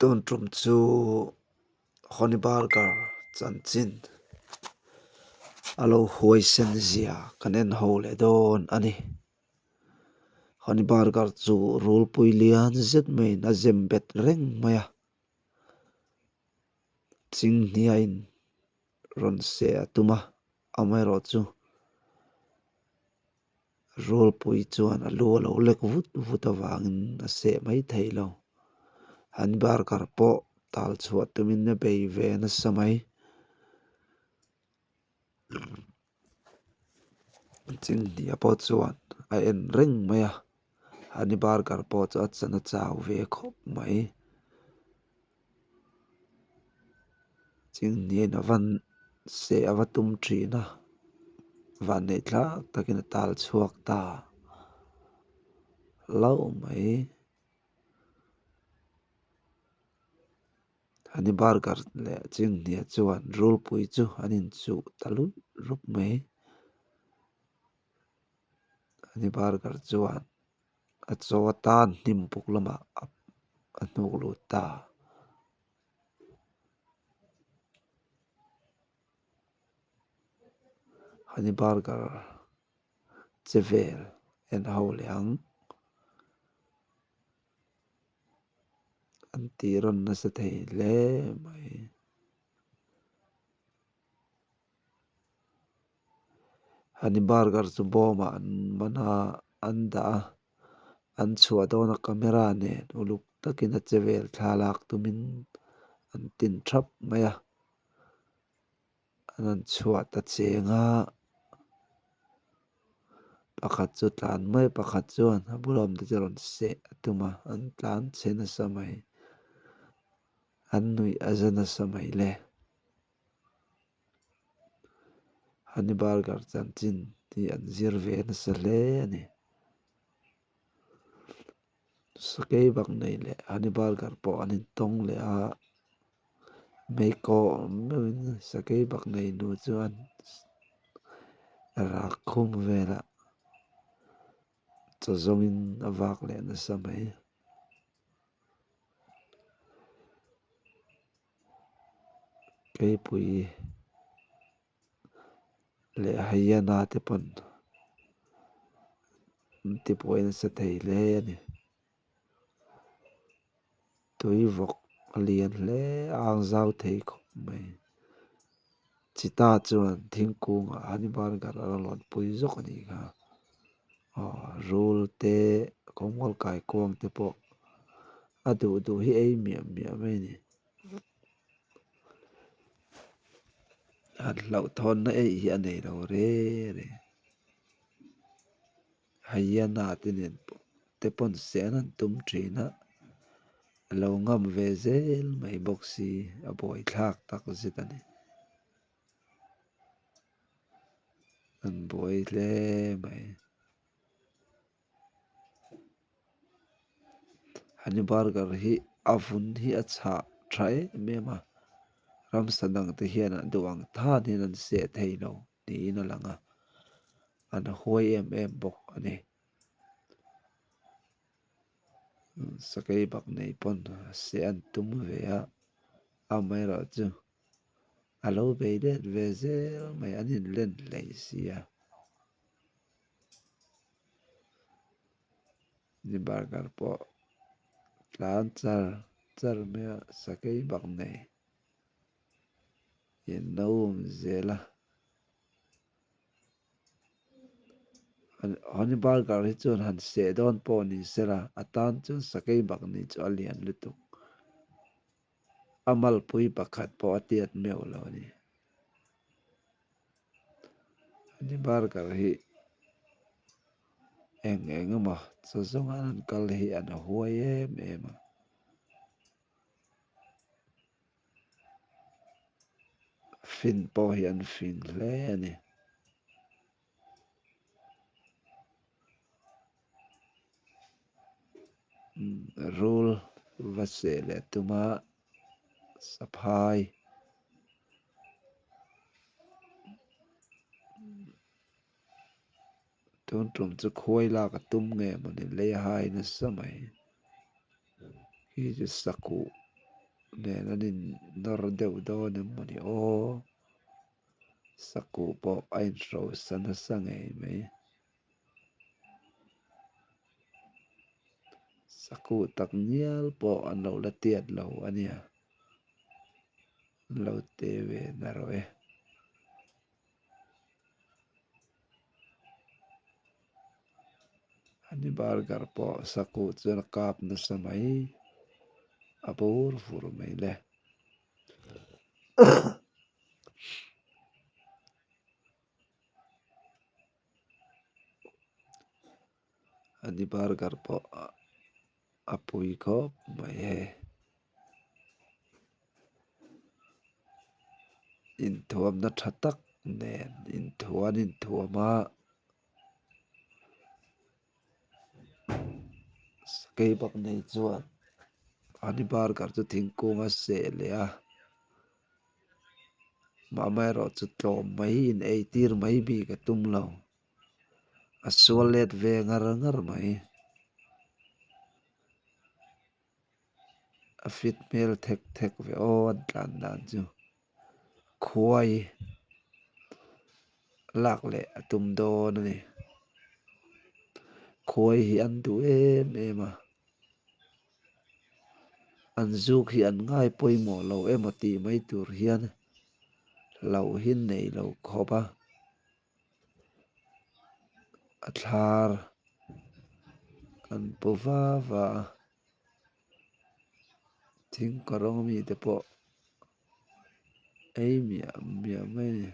Tun tum chu Honeyburger chanchin a lo huaisen zia kan en ho leh dawn a ni. Honeyburger chu rulpui lian zet maiin a zem bet reng mai a, chinghniain rawn seh a tum a, amaherawhchu Rulpui chuan a lu a lo lek vut vut avangin a seh mai thei lo. An burger pawh tal chhuah tumin a bei ve nasa mai. Chinghnia pawh chuan a en reng mai a, Honey burger pawh chu a chan a chau ve khawp mai. Chinghniain a van seh a va tum thin a, vanneih thlak takin a tal chhuak ta hlauh mai. Honey burger leh chinghnia chuan rulpui chu an inchuh ta luih rup mai. Honey burger chuan. A chaw atan hnim buk lamah a hnuk lut ta. Honey burger che vel en ho leh ang. An tih rawn nasa thei hle mai. Honey burger chu bawmah an man a an dah a an chhuah dawn a camera nen uluk takin a che vel thla lak tumin an tin thap mai a an han chhuah ta cheng a pakhat chu tlan mai pakhat chuan a bula awm te chu rawn seh a tum a an tlan chhe nasa mai an nuih a za nasa mai le. Honey burger chanchin hi an zir ve nasa hle a ni. Sakei bak nei leh honey burger pawh an intawng leh a, meikaw awm meuhin sakei bak nei nu chuan rak khum velah chaw zawngin a vak leh nasa mai. Keipui leh Haryana te pawn an tibuai nasa thei hle a ni. Tui vawk a lian hle a ang zau thei khawp mai. Chita chuan thingkungah honey burger a rawn pui zawk a nih kha. Aw rul te kawngkawl kaikuang te pawh a duh duh hi ei miah miah mai a ni. Han hlauhthawnna eih hi a nei lo re re. Hyena te nen pawh te pawn seh an han tum thin a, a lo ngam ve zel mai bawk si a buaithlak tak zet a ni. An buai hle mai. Honey burger hi a vun hi a chhah tha em em a, ramsa dang te hian an duh ang than hian an seh thei lo niin a lang a, an huai em em bawk a ni. Sakei bak nei pawn seh an tum ve a, amaherawhchu a lo bei let ve zel mai an inlen hlei si a. Ni burger pawh tlan char char mai a sakei bak nei in lo awm zel a honey burger hi chuan han seh dawn pawh ni sela a tan chuan sakei bak nih chu a lian lutuk a malpui pakhat pawh a tiat meuh lo a ni. Honey burger hi eng eng emaw chaw zawnga an kal hi an huai em em a. Fin pawh hi an fing hle a ni. Rul va seh leh tuma saphai. Tun tum chu khuai lak a tum nge mawni lei a hai nasa mai. Khi chu sakuh. Nen an in nawr deuh dawn em maw ni aw? Sakuh pawh a inhrosa nasa ngei mai. Sakuh tak ngial pawh an lo la tiat lo a nia. An lo te ve narawh e. Honey burger pawh sakuh chuan a kap nasa mai a bur vur mai le. Honey burger pawh a pui khawp mai hei. Inthuamna tha tak nen inthuan inthuam a keibak nei chuan honey burger chu thingkung a seh leh a amaherawhchu tlawm mai in ei tir mai bik a tum lo a sual let ve ngar ngar mai. A fit hmel thek thek ve aw an tlan dan chu khuai lak leh a tum dawn a ni khuai hi an duh em em a an zuk hi an ngai pawimawh lo emaw tih mai tur hian hlauh hi nei lo khawp a. A thlar an pu va va a thing kawrawng ami te pawh ei miah miah mai a ni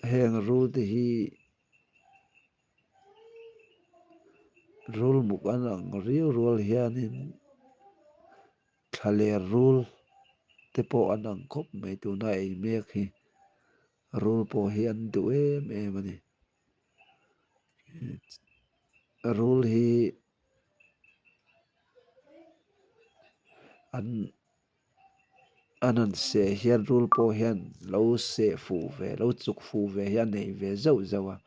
heng rul te hi rul muk an ang riau rual hianin. Thla leh rul te pawh an ang khawp mai tuna ei mek hi rul pawh hi an duh em em a ni rul hi an an han seh hian rul pawh hian lo seh fuh ve lo chuk fuh ve hi a nei ve zauh zauh a.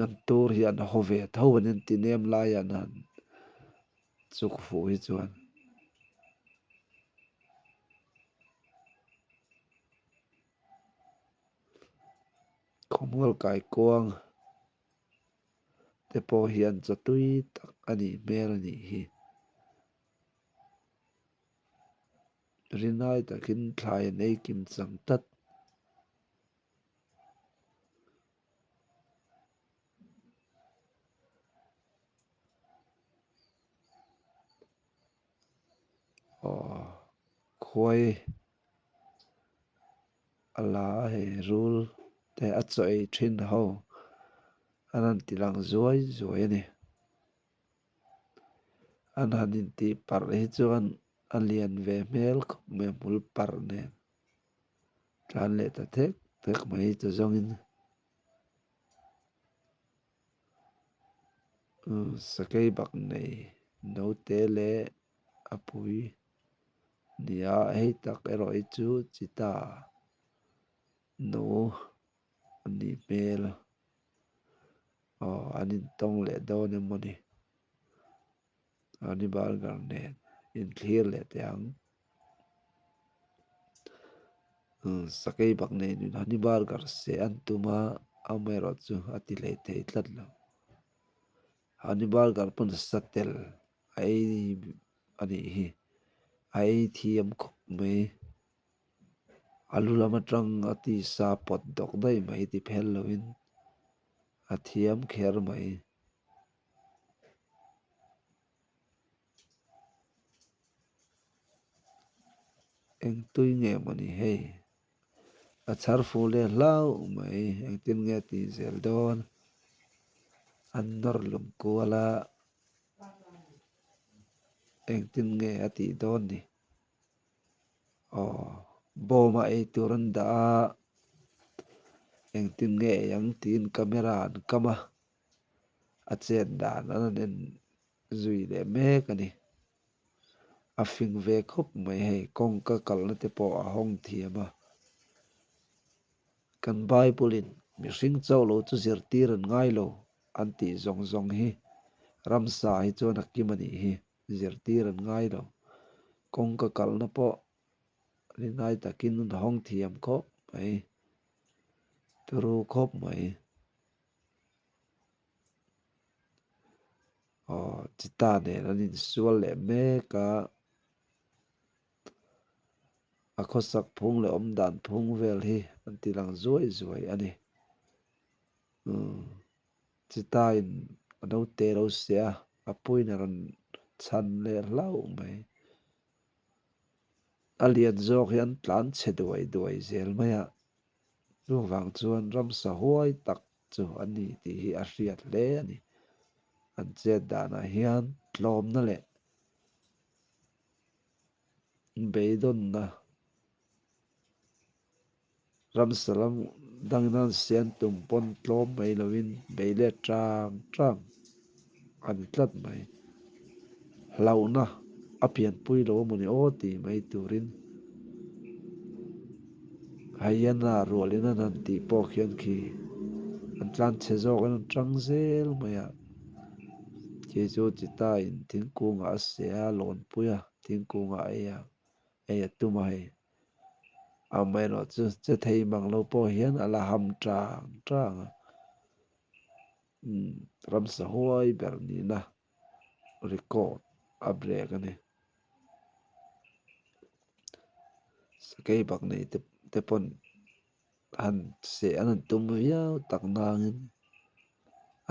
An tur hi an haw ve tho an inti nem laiah an han chuk fuh hi chuan. Khawmual kaikuang te pawh hi an chaw tui tak a nih hmel a nih hi. Rinai takin thlai an ei kim chang tlat. Aw khuai a la a hei rul te a chaw ei thin ho an rawn ti lang zuai zuai a ni. An han intih parh hi chuan a lian ve hmel khawp mai a hmul parh nen. Tlan leh ta thek thek mai ta zawngin sakei bak nei naute leh a pui nia hei tak erawh hi chu chita no a nih hmel aw an intawng leh dawn em mawni honey burger nen inthlir leh teh ang. Sakei bak nei nun honey burger seh an tum a amaherawh chu a ti hlei thei tlat lo. Honey burger pawn satel a ei a nih hi a ei thiam khawp mai. A lu lam atang a tisa pawt dawk daih mai ti phel lovin a thiam kher mai. Engtui nge maw ni hei? A chhar fuh leh hlauh mai, engtin nge a tih zel dawn? An nawr lung kual a, engtin nge a tih dawn ni? Aw, bawm a ei tur an dah a, engtin nge ei ang tiin camera an kam a, a chet dan an han en zui leh mek a ni. A fing ve khawp mai hei kawngka kalna te pawh a hawng thiam a. Kan Bible in mihring chauh lo chu zirtir an ngai lo an tih zawng zawng hi. Ramsa hi chuan a kim a nih hi, zirtir an ngai lo. Kawngka kalna pawh rinai takin an hawng thiam khawp mai, turu khawp mai. Aw, chita nen an insual leh mek a. A khawsak phung leh awm dan phung vel hi an ti lang zuai zuai a ni. Umm, chitain a naute lo seh a, a puiin a rawn chhan leh hlauh mai. A lian zawk hi an tlan chhe duai duai zel mai a, chuvang chuan ramsa huai tak chu a ni tih hi a hriat hle a ni. An chet danah hian tlawmna leh beidawnna ramsa lam dangin an siam tum pawn tlawm mai lovin bei let tang tang a ni tlat mai. Hlauhna a pianpui lo a mawni aw tih mai turin Hyena rualin an han tih pawh khian khi an tlanchhe zawk in an tang zel mai a. Khi chu chita in thingkungah a seh a, lawnpui a thingkungah a ei a, ei a tum a hei. Amaherawh chu che thei mang lo pawh hian a la ham tang tang a, umm ramsa huai ber nihna record a break a ni. Sakei bak nei te te pawn han seh an han tum viau tak nangin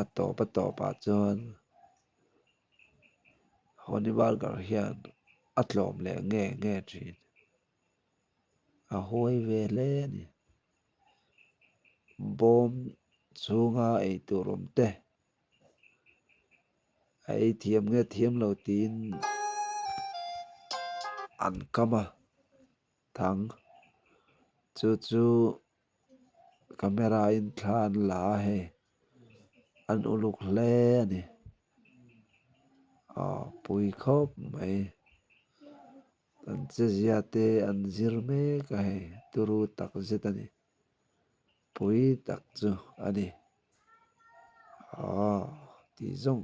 a tawp a tawpah chuan Honey burger hian a tlawm leh nge nge thin. A huai ve hle a ni. Bawm chhunga eitur awm te a ei thiam nge thiam lo tiin an kam a thang. Chu chu camera in thla an la a hei an uluk hle a ni. Aw pui khawp mai. An chezia te an zir mek a hei turu tak zet a ni. Pui tak chu a ni. Aw tih zawng.